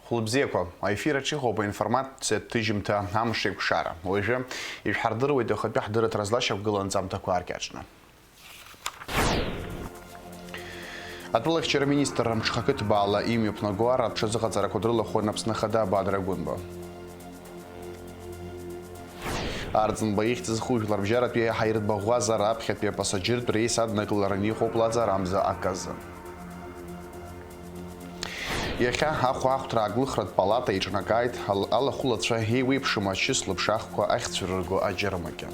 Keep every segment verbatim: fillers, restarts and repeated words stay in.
Хәылбзиақәа, аефир аҿы иҟоуп аинформациатә ҭыжьымҭа Амш еиқәшара. Уажәы ишәҳардыруеит ахатәы ҳдырраҭара злашьақәгылоу анҵамҭақәа ааркьаҿны. Атәылахьчара министрра мҽхакы ҭбаала имҩаԥнаго ар аҽазыҟаҵарақәа дрылахәын Аԥсны Ахада Бадра Гәынба. Арӡынба ихьӡ зху жәларбжьаратәи аҳаиртә баӷәаза раԥхьатәи апасаџьыртә реис аднакылараны иҟоуп лаҵарамза аказы. Иахьа ахәа ахәҭра ааглыхратә палата иҿнакааит ал-, алахәылацәа еиуеиԥшым ачыс лыԥшахқәа ахьцәырырго аџьармыкьа.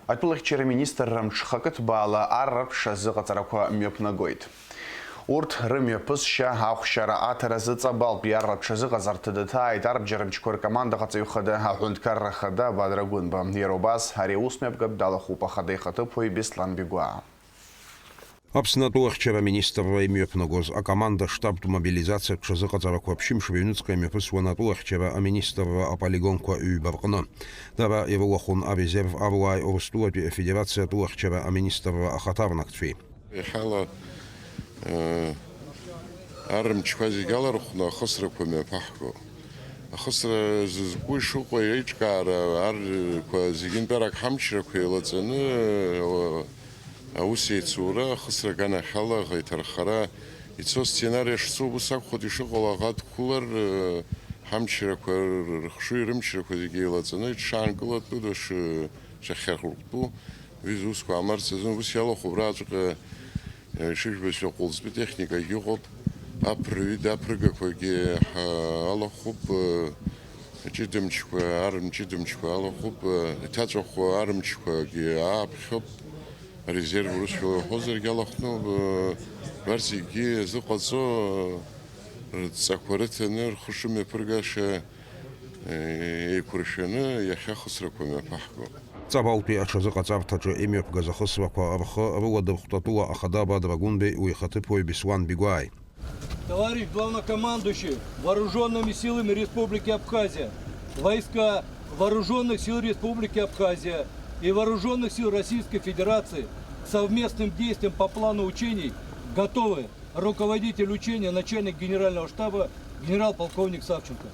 Атәылахьчара министрра мҽхакы ҭбаала ар рыԥшазыҟаҵарақәа мҩаԥнагоит. Урҭ рымҩаԥысшьа ахәшьара аҭаразы Ҵабалтәи ар рыԥшазыҟаҵарҭа ҭааит арбџьармчқәа ркомандаҟаҵаҩ хада, аҳәынҭқарра хада Бадра Гәынба. Иара убас ари аус мҩаԥгатә далахәуп ахада ихаҭыԥуаҩ Беслан Бигәаа. Аԥсны атәылахьчара аминистрра имҩаԥнагоз акоманда штабтә мобилизациатә ҽазыҟаҵарақәа ԥшьымш рыҩныҵҟа имҩаԥысуан атәылахьчара аминистрра аполигонқәа ҩба рҟны. Дара ирылахәын арезерв аруааи Урыстәылатәи Афедерациа атәылахьчара аминистрра ахаҭарнакцәеи. Иахьала, э, арымчқәа зегьы алархәны ахысрақәа мҩаԥаҳго. Ахысра зызку ишыҟоу еиҿкаара арқәа зегьынтәарак ҳамчрақәа еилаҵаны, э, аус еицура, ахысра аганахьала аӷа иҭархара ицо сценариа шцо убыс акәхоит ишыҟало, аӷа дқәылар, э, ҳамчрақәа, рыхшыҩ рымчрақәа зегьы еилаҵаны иҽшаанкылатәу, дыш-, шахьархәтәу, уи зусқәа аамарц азын ус иалахәуп, рааҵәҟьа, э, ишыжәбо, сҩа ҟәылӡтәы техникагьы ыҟоуп, аԥырҩы даԥрыгақәагьы ҳа-, алахәуп, э, ҷыдамчқәа, армҷыдамчқәа алахәуп, э, иҭаҵәаху армчқәагьы ааԥхьоуп, арезерв урысшәала уҳәозаргьы алахәноуп, э, убарҭ зегьы зыҟаҵо, э, рҵақәа рыҭаны рхы шымҩаԥыргаша, э, еиқәыршәаны иахьа ахысрақәа мҩаԥаҳго. Ҵабалтәи аҽазыҟаҵарҭаҿы имҩаԥгаз ахысрақәа рхы рыладырхәт атәыла ахада Бадра Гәынбеи уи ихаҭыԥуаҩ Беслан Бигәааи. Товарищ главнокомандующий вооружёнными силами Республики Абхазия, войска вооружённых сил Республики Абхазия и вооружённых сил Российской Федерации к совместным действиям по плану учений готовы. Руководитель учения, начальник генерального штаба, генерал-полковник Савченко.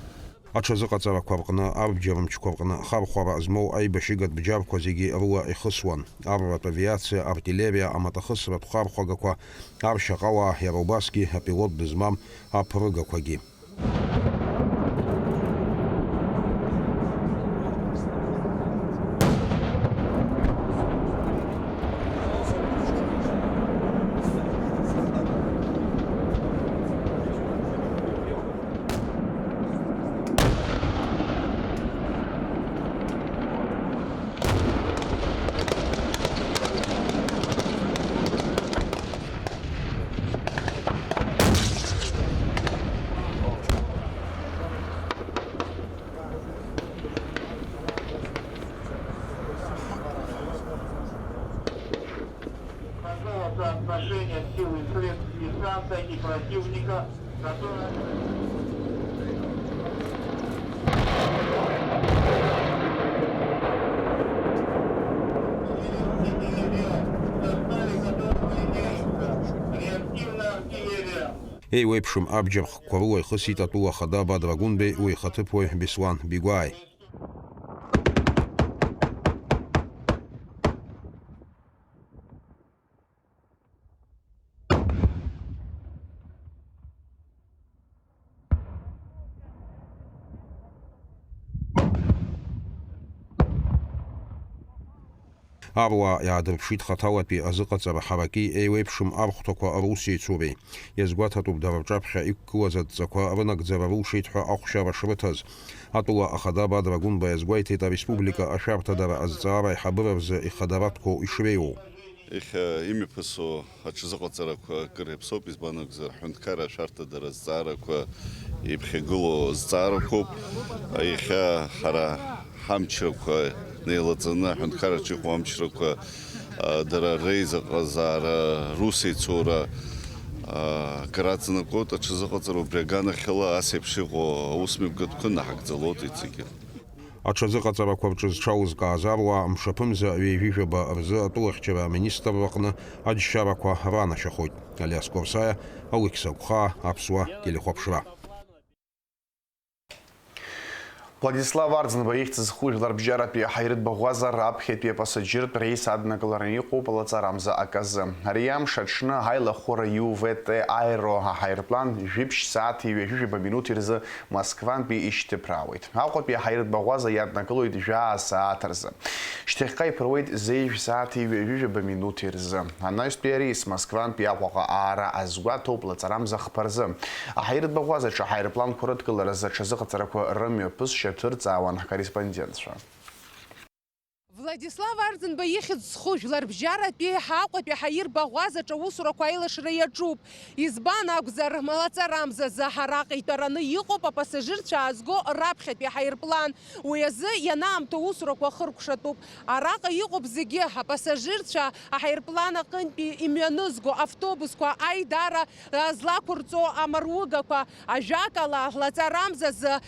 Аҽазыҟаҵарақәа рҟны, арбџьармчқәа рҟны хархәара змоу аибашьыгатә бџьарқәа зегьы рыла ихысуан, арратә авиациа, артиллериа, амаҭахысратә хархәагақәа, аршьаҟауаа, иара убасгьы апилот дызмам аԥрыгақәагьы. Соотношение сил и средств десанта и противника, которые составе которого имеются реактивная артиллерия. Еиуеиԥшым абџьар хкқәа рыла ихысит атәыла ахада Бадра Гәынбеи уи ихаҭыԥуаҩ Беслан Бигәааи. Аруаа иаадырԥшит хаҭалатәи азыҟаҵара ҳараки еиуеиԥшым архәҭақәа русеицуреи. Иазгәаҭатәуп дара рҿаԥхьа иқәгылаз адҵақәа рынагӡара рылшеит ҳәа ахәшьара шрыҭаз. Атәыла ахада Бадра Гәынба иазгәеиҭеит ареспублика ашәарҭадара азҵаара аиҳабыра рзы ихадаратәқәоу ишреиуоу. Иахьа имҩаԥысуа аҽазыҟаҵарақәа акыр иаԥсоуп, избан акәзар, ҳҳәынҭқарра ашәарҭадара азҵаарақәа иԥхьагылоу зҵаарақәоуп. Иахьа ҳара ҳамчрақәа неилаҵаны, аҳәынҭқарраҿы иҟоу амчрақәа, а, дара реизыҟазаара, русеицура, а, акыр аҵанакуеит. Аҽазыҟаҵара убри аганахьала ас еиԥш иҟоу аусмҩаԥгатәқәа наҳагӡалоит иҵегьы. Аҽазыҟаҵарақәа рҿы зҽалызкааз аруаа мшаԥымза ҩажәижәаба рзы атәылахьчара аминистрра аҟны аџьшьарақәа ранашьахоит. Алиас Корсаиа, Алықьса Гәхаа, Аԥсуа телехәаԥшра. Владислав Арӡынба ихьӡ зху жәларбжьаратәи аҳаиртә баӷәаза раԥхьатәи апасаџьыртә реис аднакылараны иҟоуп лаҵарамза аказы. Ари амш аҽны аилахәыра Ю В Т Аэро аҳаирплан жәиԥшь сааҭи ҩажәижәаба минуҭи рзы Москвантәи ишьҭыԥраауеит. Аҟәатәи аҳаиртә баӷәаза иаднакылоит жәаа сааҭ рзы. Шьҭахьҟа иԥыруеит зеижә сааҭи ҩажәижәаба минуҭи рзы. Анаҩстәи арейс Москвантәи Аҟәаҟа аара азгәаҭоуп лаҵарамза хԥа рзы. Аҳаиртә баӷәазаҿы аҳаирпланқәа рыдкыларазы аҽазыҟаҵарақәа рымҩаԥысшьа ҭырҵаауан ҳкорреспондентцәа. Владислав Арӡынба ихьӡ зху жәларбжьаратәи Аҟәатәи аҳаиртә баӷәазаҿы аусурақәа аилашра иаҿуп. Избан акәзар, лаҵарамзазы араҟа итәараны иҟоуп апассажирцәа аазго раԥхьатәи аҳаирплан. Уи азы ианаамҭоу усурақәа хыркәшатәуп. Араҟа иҟоуп зегьы, апассажирцәа аҳаирплан аҟынтәи имҩанызго автобусқәа, аидара, а, злақәырҵо амаругақәа, ажәакала, лаҵарамзазы, а,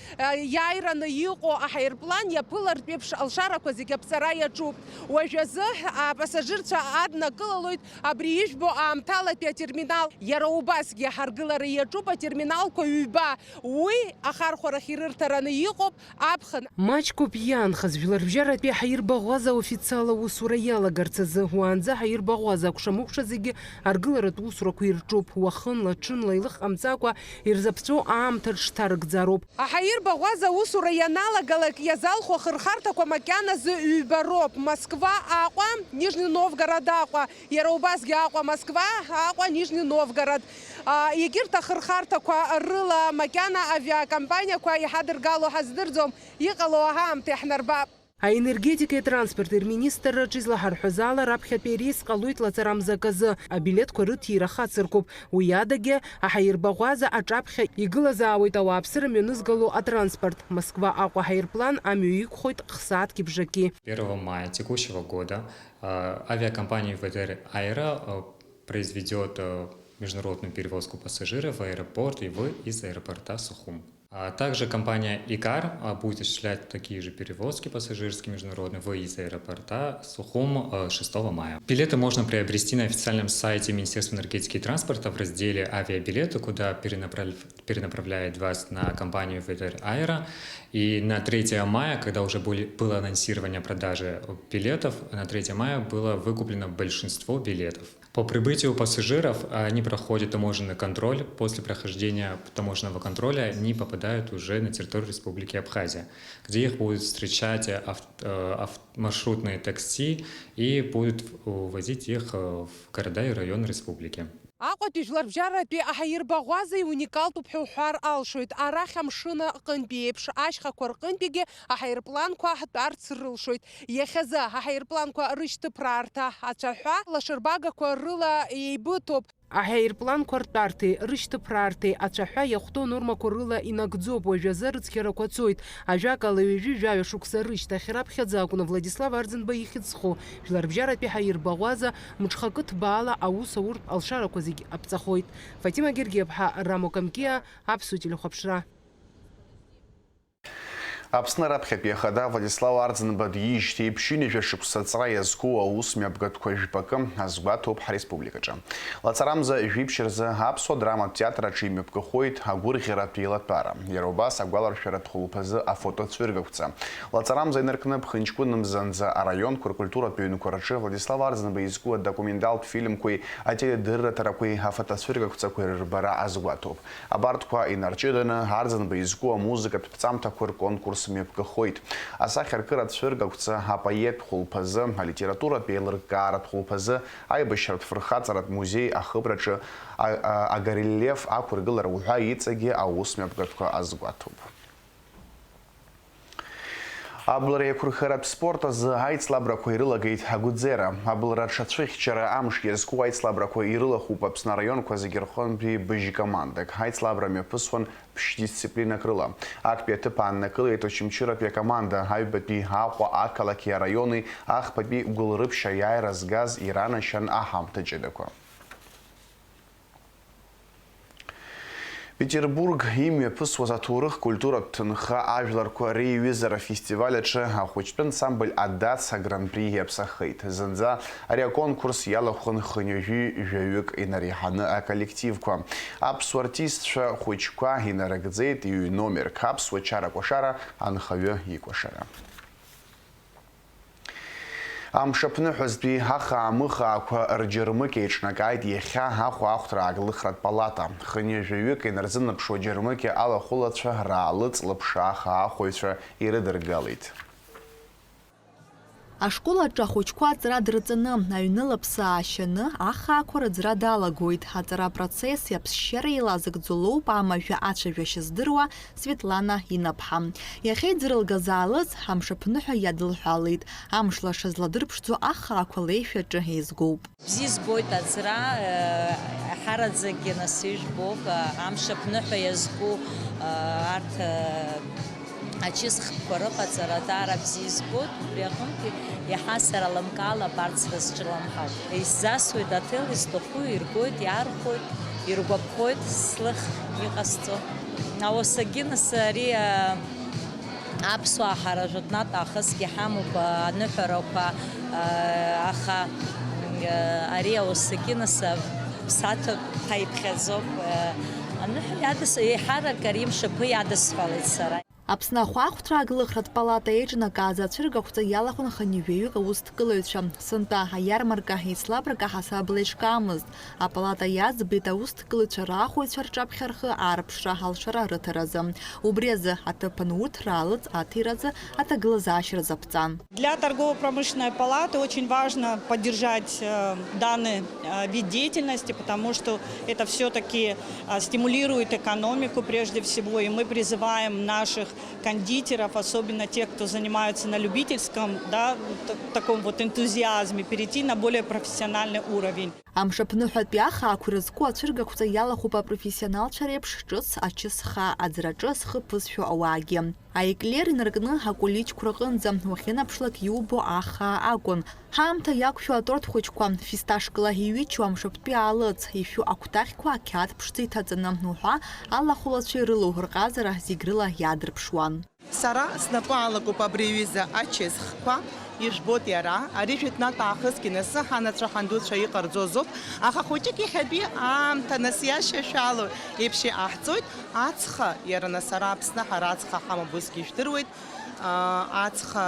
иааираны иҟоу аҳаирплан иаԥылартә еиԥш алшарақәа зегьы аԥҵара иаҿуп. Уажәазы апассажирцәа аднакылалоит абри ижәбо аамҭалатәи атерминал. Иара убасгьы ҳаргылара иаҿуп атерминалқәа ҩба. Уи ахархәарахь ирырҭараны иҟоуп аԥхын. Маҷқәоуп иаанхаз жәларбжьаратәи ҳаирбаӷәаза официал аусура иалагарц азы. Уаанӡа ҳаирбаӷәаза акәша-мыкәша зегьы аргыларатә усурақәа ирҿуп. Уахынла, ҽынла илых ҟамҵакәа ирзаԥҵәо аамҭа рыҽҭарыгӡароуп. Аҳаирбаӷәаза аусура ианалагалак иазалху ахырхарҭақәа макьаназы ҩба роуп: Москва Аҟәа, Нижни Новгород Аҟәа, иара убасгьы Аҟәа Москва, Аҟәа Нижни Новгород. А, егьырҭ ахырхарҭақәа рыла макьана авиакомпаниақәа иҳадыргало ҳаздырӡом, иҟало аамҭа иаҳнарбап. Аенергетикеи атранспорти рминистрраҿы излаҳарҳәаз ала, раԥхьатәи арейс ҟалоит лаҵарамза аказы, абилеҭқәа рыҭира хацыркуп. Уи адагьы, аҳаирбаӷәаза аҿаԥхьа игылазаауеит ауааԥсыра мҩанызгало атранспорт. Москва Аҟәа ҳаирплан амҩа иқәхоит х-сааҭки бжаки. Первого мая текущего года, а, авиакомпания В Т Р Аэро, а, произведёт, а, международную перевозку пассажиров в аэропорт и в, из аэропорта Сухум. А также компания Икар, а, будет осуществлять такие же перевозки пассажирские международные в, из аэропорта Сухум, а, шестого мая. Билеты можно приобрести на официальном сайте Министерства энергетики и транспорта в разделе «Авиабилеты», куда перенаправ-, перенаправляет вас на компанию В Т Р Аэро. И на третье мая, когда уже были, было анонсирование продажи билетов, на третье мая было выкуплено большинство билетов. По прибытию пассажиров они проходят таможенный контроль. После прохождения таможенного контроля они попадают уже на территорию Республики Абхазия, где их будут встречать авт-, э, авт-, маршрутные такси и будут в-, увозить их, э, в города и районы республики. Аҟәатәи жәларбжьаратәи аҳаирбаӷәаза иуникалтәуп ҳәа уҳәар алшоит. Арахь амшын аҟынтәи еиԥш ашьхақәа рҟынтәигьы аҳаирпланқәа ҳтәарц рылшоит. Иахьазы аҳаирпланқәа рышьҭыԥраарҭа ацәаҳәа лашарбагақәа рыла еибыҭоуп. Аҳаирпланқәа ртәарҭеи рышьҭыԥраарҭеи ацәаҳәа иахәҭоу анормақәа рыла инагӡоуп, уажәазы арыцқьарақәа цоит. Ажәакала, ҩажәи жәаҩа шықәса рышьҭахь раԥхьаӡа акәны Владислав Арӡынба ихьӡ зху жәларбжьаратәи ҳаирбаӷәаза мҽхакы ҭбаала аус ауртә алшарақәа зегь аԥҵахоит. Фатима Гергиаԥҳа, Рамо Камкиа, Аԥсуа телехәаԥшра. Аԥсны раԥхьатәи ахада Владислав Арӡынба диижьҭеи ԥшьынҩажәа шықәса аҵра иазку аус мҩаԥгатәқәа жәпакы азгәаҭоуп ҳреспубликаҿы. Лаҵарамза жәиԥшь рзы аԥсуа драматә театр аҿы имҩаԥгахоит агәырӷьаратә еилатәара. Иара убас агәаларшәаратә хәылԥазы афотоцәыргақәҵа. Лаҵарамза инаркны ԥхынҷкәынымзанӡа араионқәа ркультуратә ҩынқәа рҿы Владислав Арӡынба изку адокументалтә фильмқәеи ателедырраҭарақәеи афотоцәыргақәҵақәеи рырбара азгәаҭоуп. Абарҭқәа инарҷыданы, Арӡынба изку амузыкатә ԥҵамҭақәа рконкурс мҩаԥгахоит. Асахьаркыратә цәыргақәҵа апоет хәылԥазы, алитературатә еилыркааратә хәылԥазы, аибашьратә фырхаҵаратә музеи ахыбраҿы а-, а-, агорельеф ақәыргылара уҳәа иҵегьы аус мҩаԥгатәқәа азгәаҭоуп. Абылра еиқәырхаратә спорт азы аицлабрақәа ирылагеит Агәӡера. Абылра аҽацәыхьчара амш иазку аицлабрақәа ирылахәуп Аԥсны араионқәа зегьы рҟынтәи быжь командак. Аицлабра мҩаԥысуан ԥшь дисциплинак рыла. Актәи аҭыԥ ааннакылеит Очамчыратәи акоманда, аҩбатәи Аҟәа ақалақьи араиони, ахԥатәи Гәылрыԥшь аиааира згаз иранашьан аҳамҭа ҷыдақәа. Петербург имҩаԥысуаз аҭоурых-культуратә ҭынха ажәларқәа реиҩызара фестиваль аҿы ахәыҷтәы ансамбль Адац агран-при иаԥсахеит. Зынӡа ари аконкурс иалахәын хынҩажәи жәаҩык инареиҳаны аколлективқәа. Аԥсуа артистцәа хәыҷқәа инарыгӡеит ҩ-номерк аԥсуа чара кәашара анхаҩы икәашара. Амшаԥныҳәазтәи ахаа-мыхаақәа рџьармыкьа еиҿнакааит иахьа Аҟәа ахәҭра ааглыхратә палата. Хынҩажәаҩык инарзынаԥшуа џьармыкьа алахәылацәа раалыҵ лыԥшааха ахәаҩцәа ирыдыргалеит. Ашкол аҿы ахәыҷқәа аҵара дырҵаны, аҩны лыԥсы аашьаны, ахаақәа рыӡра далагоит. Аҵара апроцесси аԥсшьареи еилазыгӡо лоуп амажәа ацәажәашьа здыруа Светлана Инаԥҳа. Иахьа иӡырылгаз аалыҵ амшаԥныҳәа иадылҳәалеит. Амш лаша зладырԥшӡо ахаақәа леишәаҿы еизгоуп. Бзиа избоит аӡра, э, ҳараӡакгьы нас ижәбоуп, э, амшаԥныҳәа иазку, э, арҭ, э, ачысхқәа рыҟаҵара даара бзиа избоит, убри аҟынтәи иаҳа сара лымкаала абарҭ срызҿлымҳауп. Исзасуеит аҭел, изҭаху иргоит, иаархәоит, иргәаԥхоит слых иҟасҵо. Ауасагьы нас ари, э, аԥсуаа ҳара жәытәнатә аахысгьы ҳамоуп, аныҳәарақәа, аха, ари ауасагьы нас аԥсаҭа ҳаиԥхьаӡоуп. Аныҳәа иадыс-, еиҳарак ари мшаԥы иадысҳәалеит сара. Аԥсны ахәаахәҭра ааглыхратә палата еиҿнакааз ацәыргақәҵа иалахәын хынҩажәаҩык аусҭгылаҩцәа. Сынтәа аиармарка еицлабрак аҳасабала иҿкаамызт. Апалата иаӡбеит аусҭгылаҩцәа раахәаҩцәа рҿаԥхьа рхы аарԥшра алшара рыҭаразы. Убри азы аҭыԥан урҭ раалыҵ аҭиразы аҭагылазаашьа рзаԥҵан. Для торгово-промышленной палаты очень важно поддержать, э, данный, э, вид деятельности, потому что это всё-таки, э, стимулирует экономику прежде всего, и мы призываем наших кондитеров, особенно тех, кто занимается на любительском, да, т-, таком вот энтузиазме, перейти на более профессиональный уровень. Амшаԥныҳәатәи ахаақәа ирызку ацәыргақәҵа иалахәуп апрофессионалцәа реиԥш ҿыц ачысхаа аӡраҿы зхы ԥызшәо ауаагьы. Аеклер инаркны акәылиҷқәа рҟынӡа уахьынаԥшлак иубо ахаа акәын. Ҳаамҭа иақәшәо аторт хәыҷқәа, фисташкала иҩычоу амшаԥтәи аалыҵ, ишәу акәтаӷьқәа ақьаад ԥшӡа иҭаҵаны уҳәа, алахәылацәа ирылоу рҟазара зегь рыла иаадырԥшуан. Сара снапы алакуп абри аҩыза ачысхқәа, ижәбоит иара, ари жәытәнатә аахысгьы насы ҳанацәа ҳандуцәа иҟарҵозоуп, аха хәыҷык иахьатәи аамҭа нас иашьашәало еиԥш иҟаҳҵоит, ацха, иара нас ара Аԥсны ҳара ацха ҳамоуп усгьы ижәдыруеит, аа, ацха,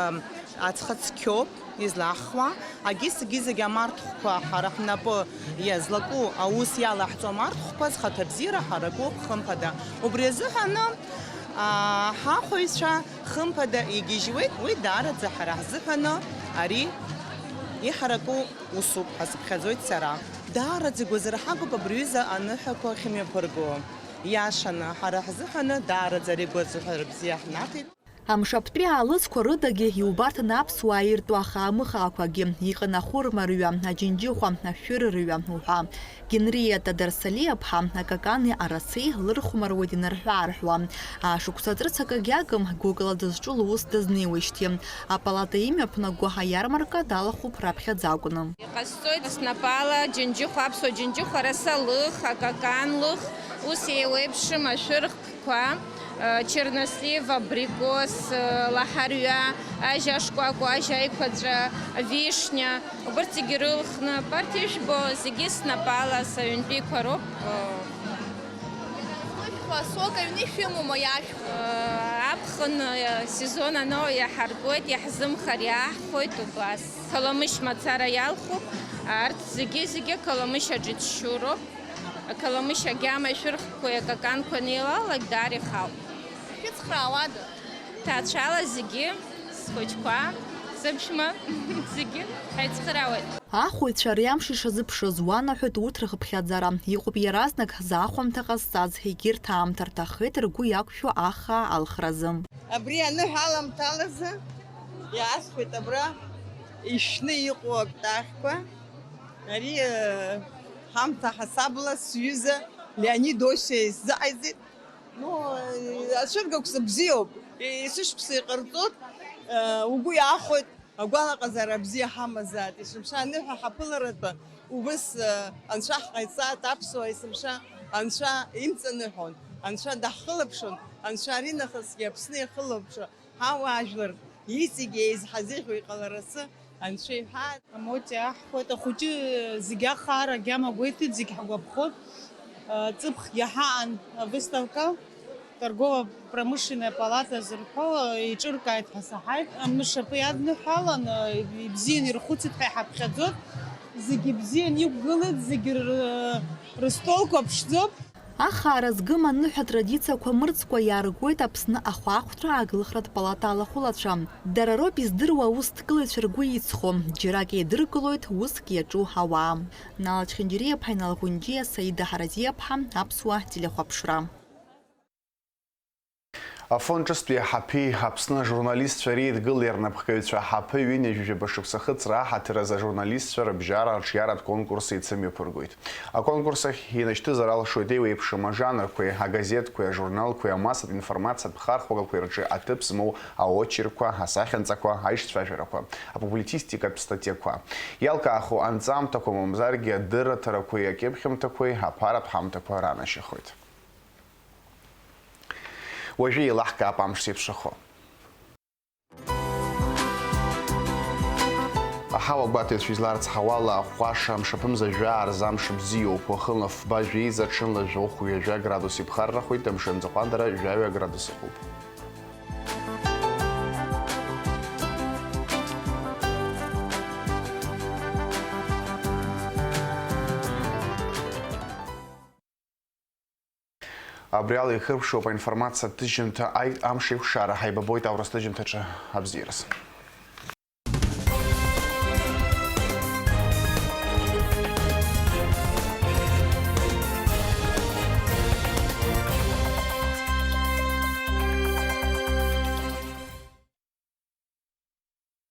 ацха цқьоуп излаҳхуа, агьысгьы зегь амарҭхәқәа ҳара ҳнапы иазлаку аус иалаҳҵо амарҭхәқәа зхаҭабзиара ҳараку хымԥада. Убри азыҳәаны, аа, ҳахәаҩцәа хымԥада игьежьуеит, уи даараӡа ҳара ҳзыҳәаны ари иҳараку усуп, ҳазыԥхьаӡоит сара. Даараӡа игәазырҳагоуп абри аҩыза аныҳәақәа ахьымҩаԥырго. Иашаны, ҳара ҳзыҳәаны даараӡа ари агәазыҳәара бзиа ҳнаҭеит. Амшаԥтәи аалыҵқәа рыдагьы иубарҭан аԥсуаа иртәу ахаамыхаақәагьы, иҟан ахәырмарҩа, аџьынџьыхәа, ашәырырҩа уҳәа. Генриетта Дарсалиаԥҳа акакани арацеи лырхәмаруеит инарҳәы-аарҳәуа. Ашықәса ҿырц акагьы агым, гәыкала дызҿу лус дазнеиуеижьҭеи. Апалата имҩаԥнаго аиармарка далахәуп раԥхьаӡа акәны. Иҟасҵоит снапала џьынџьыхәа, аԥсуа џьынџьыхәа, раса лых, акакан лых, ус еиуеиԥшым ашәырхкқәа, э, чернослив, абрикос, э, лаҳарҩа, ажьа шкәакәа, ажьа аиқәаҵәа, авишниа, убырҭ зегьы рылхны, абарҭ ижәбо зегьы снапала саҩнтәиқәа роуп. Ашәхәа, сок аҩны ишәымоума иашәхәа? Аԥхын сезон аноу иаҳаркуеит, иаҳзымхар иааҳхәоит убас. Қаламышь мацара иалхуп, арҭ зегьы-зегьы Қаламышь аҿы иҭшьуроуп. Ақаламышь агьама ишәырхқәеи акаканқәа анеилалак, даара ихауп. Шәыцхраауада? Ҭаацәала зегьы, схәыҷқәа, сыԥшәма, зегьы ҳаицхраауеит. Ахәаҩцәа ари амш ишазыԥшыз уанаҳәоит урҭ рхыԥхьаӡара. Иҟоуп иаразнак заахәамҭа ҟазҵаз, егьырҭ аамҭа рҭаххеит ргәы иақәшәо ахаа алхразы. Абри аныҳәа аламҭалазы иаасхәеит абра ишәны иҟоу акәтаӷьқәа. Ари, э, ҳамҭа ҳасабла сҩыза Леонид Осиа исзааиӡеит. Ну, э, ацәыргақәҵа бзиоуп. Есышықәса иҟарҵоит, э, угәы иаахәоит, агәалаҟазаара бзиа ҳамазааит. Есымша аныҳәа ҳаԥыларатәы убыс, э, анцәа ҳҟаиҵааит, аԥсуаа есымша анцәа имҵаныҳәон. Анцәа даҳхылаԥшын, Анцәа аринахысгьы Аԥсны иахылаԥшуа ҳауаажәлар иҵегь еизҳазеиӷьу иҟаларасы Анцәа иҳәа. Амоти аҳхәеит, ахәыҷы зегь ахаара агьама гәеиҭеит, зегь ҳгәаԥхоит. Ҵыԥхгьы ҳаан авыставка, торгово-промышленная палата зырҳәо, еиҿыркааит ҳәа саҳаит. Мышаԥы иадныҳәалан, ибзиан ирхәыцит ҳәа иҳаԥхьаӡоит. Зегь ибзиан иқәгылеит, зегь р-, рыстолқәа ԥшӡоуп. Ахаара згым аныҳәа традициақәа мырӡкәа иааргоит Аԥсны ахәаахәҭра ааглыхратә палата алахәылацәа. Дара роуп издыруа аусҭкылаҩцәа ргәы иҵхо, џьарак еидыркылоит уск иаҿу ауаа. Нала Чхинџьариаԥҳа, Инал Ӷәынџьиа, Саида Ҳаразиаԥҳа, Аԥсуа телехәаԥшра. Афон ҿыцтәи аҳаԥи Аԥсны ажурналистцәа реидгылеи рнапхгаҩцәа аҳаԥы ҩынҩажәижәаба шықәса хыҵра аҳаҭыр азы ажурналистцәа рыбжьара арҿиаратә конкурс еицымҩаԥыргоит. Аконкурс ахь инашьҭызар алшоит еиуеиԥшым ажанрқәеи, агазеҭқәеи, ажурналқәеи, амассатә информациатә хархәагақәеи рҿы аҭыԥ змоу аочеркқәа, асахьанҵақәа, аишцәажәарақәа, апублицистикатә статиақәа. Иалкаахо анҵамҭақәа мамзаргьы адырраҭарақәеи акьыԥхьымҭақәеи аԥаратә ҳамҭақәа ранашьахоит. Уажәы еилаҳкаап амш зеиԥшрахо. Аҳауа гәаҭаҩцәа изларцҳауала, аҟәҟәаша амшаԥымза жәаа рзы амш бзиоуп, уахынла фба жәеиза, ҽынла жәохә ҩажәа градус иԥхаррахоит, амшын аӡахәандара жәаҩа градус ыҟоуп. Абри ала ихыркәшоуп аинформациатә ҭыжьымҭа, аи, амш еиқәшара. Ҳаибабоит аурыс ҭыжьымҭаҿы. Абзиараз.